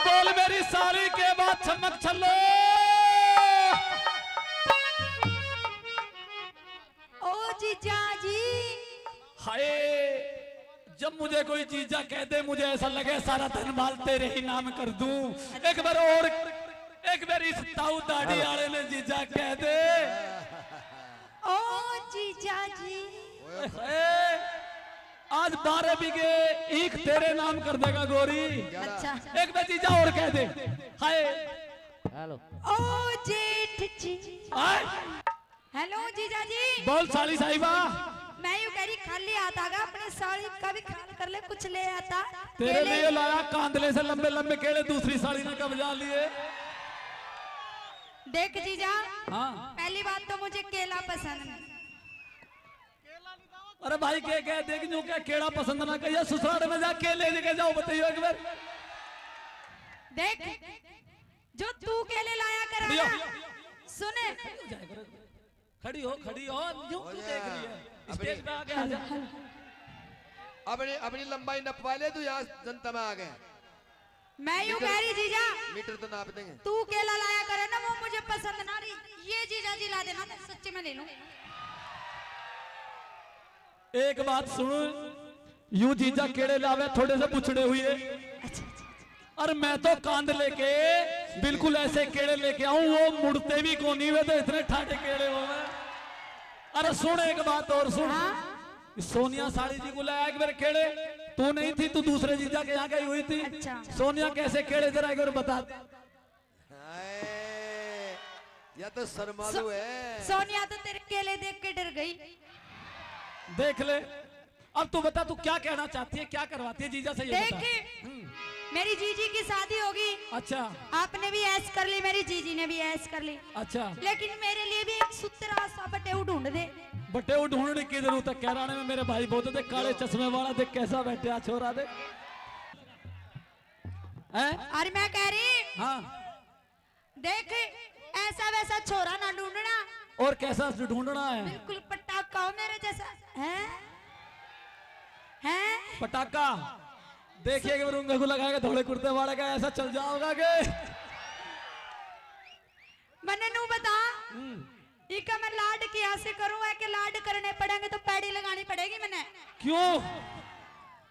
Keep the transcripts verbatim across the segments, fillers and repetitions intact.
बोल मेरी साली के बाद चमक छल्लो। ओ जीजा जी। हाय, जब मुझे कोई जीजा कह दे, मुझे ऐसा लगे सारा धन माल तेरे ही नाम कर दूं। एक बार और, एक बार इस ताऊ दाढ़ी वाले ने जीजा कह दे। ओ जीजा जी। ओए, आज बारह बीघे ईख तेरे नाम कर देगा गोरी। अच्छा। एक बार जीजा और कह दे। हाय। हेलो। ओ जेठ जी। हाय। हेलो जीजा जी। बोल साली साहिबा। मैं यूं कह रही, खाली हाथ आगा, अपनी साली का भी ख्याल कर ले, कुछ ले आता। तेरे केले। लिए लाया कांदले से लंबे लंबे केले, दूसरी साली ने कब्जा लिए। देख जीजा, हाँ। पहली बात तो मुझे केला पसंद नहीं। अरे भाई, के कह देख, न्यू क्या केला पसंद ना कहिए, ससुराल में जा केले लेके जाओ, बताइए एक बार। देख, जो तू केले लाया करा भैया। ना, सुने। खड़ी हो, खड़ी हो, न्यू हो क्यों जा। देख रही है? अपनी, स्टेज पे आके आ जा। अपनी, अपनी लंबाई नपवा ले तू, यहाँ जनता में आ गए। मैं यूं मीटर, कह रही जीजा, मीटर तो नाप देंगे। तू केला लाया करे ना, वो मुझे पसंद ना रही। ये जीजा जी ला देना, मैं सच्ची में ले लूं। एक बात सुन, यू जीजा केड़े लावे थोड़े से बुछड़े हुए। अच्छा, अच्छा, अच्छा। और मैं तो कांद लेके बिल्कुल ऐसे केड़े लेके आऊं, वो मुड़ते भी कोनी, वे तो इतने ठाटे केड़े हो। अरे सुन, एक बात और सुन। हाँ? सोनिया साली जी को लाया एक बार केड़े, तू नहीं थी, तू दूसरे जीजा के यहाँ गई हुई थी। अच्छा। सोनिया कैसे केड़े, जरा एक बार बता। हाय, या तो शर्मालू सो-, है। सोनिया तो तेरे केले देख के डर गई। देख ले, अब तू बता, तू क्या कहना चाहती है, क्या करवाती है जीजा से, ये देख, बता। हम्म। मेरी जीजी की शादी होगी। अच्छा। आपने भी ऐश कर ली, मेरी जीजी ने भी ऐश कर ली। अच्छा। लेकिन मेरे लिए भी एक सुथरा सा बटेऊ ढूंढ दे। बटेऊ ढूंढने की जरूरत है, कैराने में मेरे भाई बहुत थे, काले चश्मे वाला, देख कैसा बैठा छोरा, देख। हैं? अरे मैं कह रही, हाँ। देख, ऐसा वैसा छोरा ना ढूंढना। और कैसा ढूंढना है? बिल्कुल पटाखा हो मेरे जैसा। हैं? हैं? पटाखा। देखिए कि रूंगे को लगा के धोले कुर्ते वाले का ऐसा चल जाओगा कि। मन्ने नू बता। हम्म। इका मैं लाड किया से करूं, है के लाड करने पड़ेंगे तो पैड़ी लगानी पड़ेगी मन्ने। क्यों?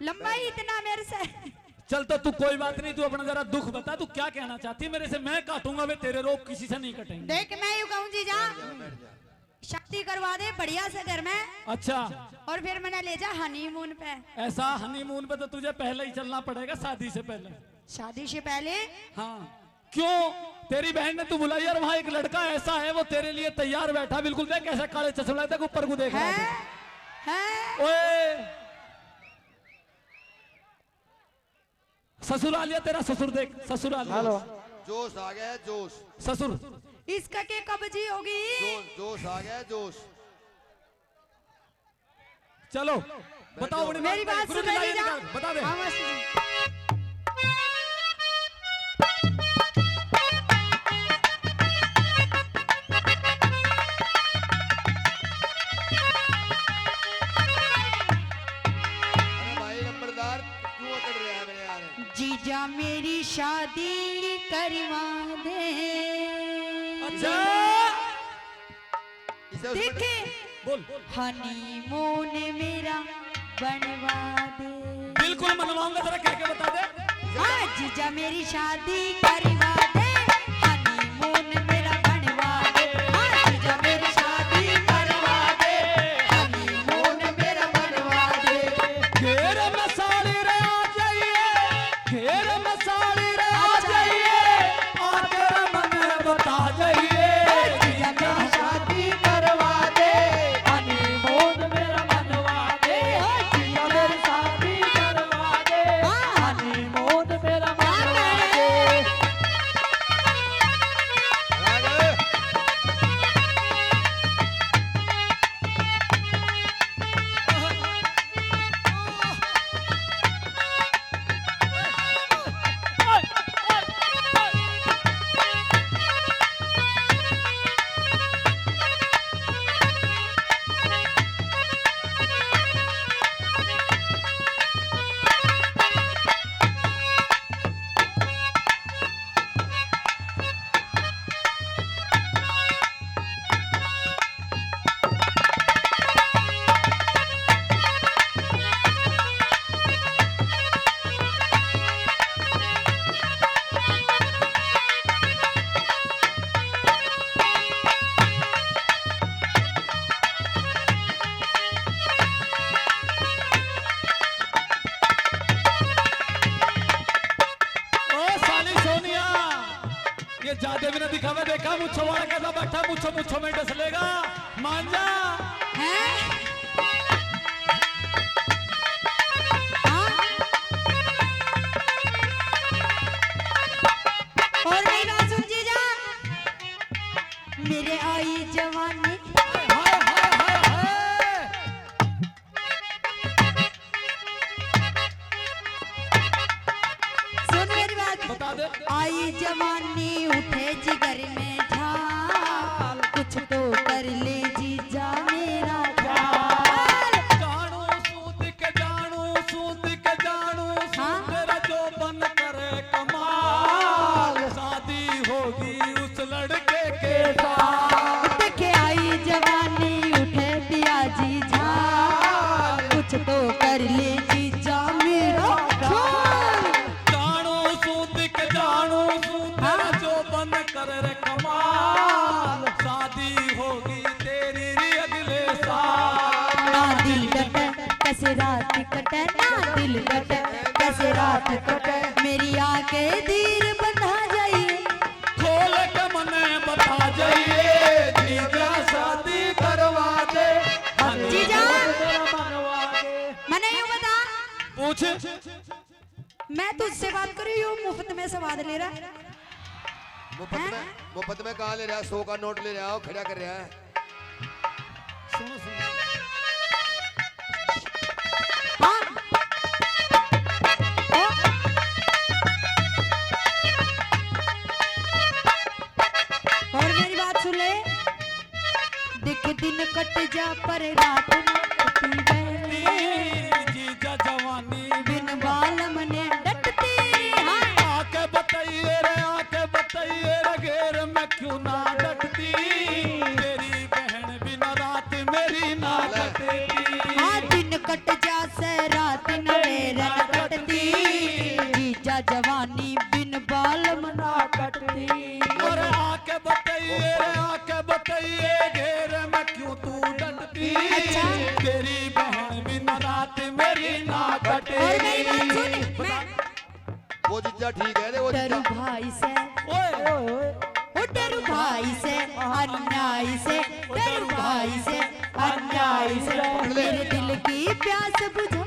लंबा ही इतना मेरे से। चल तो तू कोई बात नहीं, तू अपना जरा दुख बता, तू क्या कहना चाहती है मेरे से? मैं काटूंगा, वे तेरे रोग किसी से नहीं कटेंगे। देख, मैं यूं कहूं जीजा, शादी करवा दे बढ़िया से घर में। अच्छा। और फिर मन्ने ले जा हनीमून पे। ऐसा हनीमून पे तो तुझे पहले ही चलना पड़ेगा, शादी से पहले। शादी से पहले? हाँ। क्यों? तेरी बहन ने तू बुलाई और वहाँ एक लड़का ऐसा है, वो तेरे लिए तैयार बैठा, बिल्कुल देख कैसे काले चश्मे लगा, देख ऊपर को देख रहा है। हैं? हैं? ओए, ससुर आ लिया तेरा, ससुर देख, ससुर आ लिया। हेलो। जोश आ गया है, जोश। ससुर। इसका के कब्जी होगी? जोश, जोश आ गया है, जोश। चलो, बताओ, बड़ी मेरी बात सुन रही जा। बता दे। हाँ, बस। अरे भाई नंबरदार, क्यों अकड़ रहा है मेरे यार? जीजा मेरी शादी करवा दे। अच्छा। इसे उसमें देखे। बोल। हनीमून मेरा बनवा दे। बिल्कुल मनवाऊंगा, जरा कह के बता दे। हाँ, जीजा मेरी शादी करवा दे, हनीमून मेरा बनवा दे। हाँ, जीजा मेरी शादी करवा दे, हनीमून मेरा बनवा दे। घेर में साली रे आ जाइए, घेर में साली रे आ जाइए, आकर मन्ने बता जाइए। जीजा मेरी शादी करवा दे, हनीमून मेरा मनवा दे। जीजा मेरी शादी करवा दे, हनीमून मेरा मनवा दे। देवी ने दिखावे, देखा मुछो वाला कैसा बैठा, मुछो मुछो में डस लेगा। मान जा। हैं? हाँ? और मेरी बात सुन जीजा, मेरे आई जवानी। हाय, हाय, हाय, हाय। सुन मेरी बात। बता दे। आई जवानी उठे जिगर में ढाल, कुछ तो कर ले जीजा मेरा ख्याल। जानू सूद के, जानू सूद के, जानू सूद हाँ? तेरा जो बन करे कमाल। शादी होगी उस लड़के के साथ। देखे आई जवानी उठे दिया जी झाल, कुछ तो कर ले जीजा मेरा ख्याल। जानू सूद के, जानू सूद हाँ? जो बन कर रे कमाल। शादी होगी तेरी रे अगले साल। ना दिल डटे, कैसे रात कटे, ना दिल डटे, कैसे रात कटे। मेरी आंखें धीर बंधा जाइए। खोल के मने बता जाइए, जीजा शादी करवा दे। हाँ जीजा। तेरा मनवा दे। मने यूं बता। पूछ। मैं तुझसे बात करूं, यू मुफ्त में स्वाद ले रहा। मुफ्त में, हैं? मुफ्त में कहाँ ले रहा है? सौ का नोट ले रहा है, खड़ा कर रहा है। सुनो, सुनो। हाँ। ओ। और मेरी बात सुन ले। देख दिन कट जा पर रात न कटी बहरे। जीजा जवानी बिन बालम ने डटती। हाँ। आके बताइए रे, आके बताइए रे, घेर में क्यों ना डटती। तेरी बहन बिना रात मेरी ना कटती। हाँ, दिन कट जा से रात न मेरे न कटती। जीजा जवानी बिन बालम ना कटती। और आके बताइए रे, आके बताइए, घेर में क्यों तू डटती। अच्छा। तेरी बहन बिन रात मेरी ना कटे। और मेरी बात सुन, मैं वो जीजा ठीक है रे, वो डरू जीजा। भाई से। ओए, ओए, ओए। ओ डरू भाई से, अन्याय से, डरू भाई से, अन्याय से। मेरे दिल की प्यास बुझा।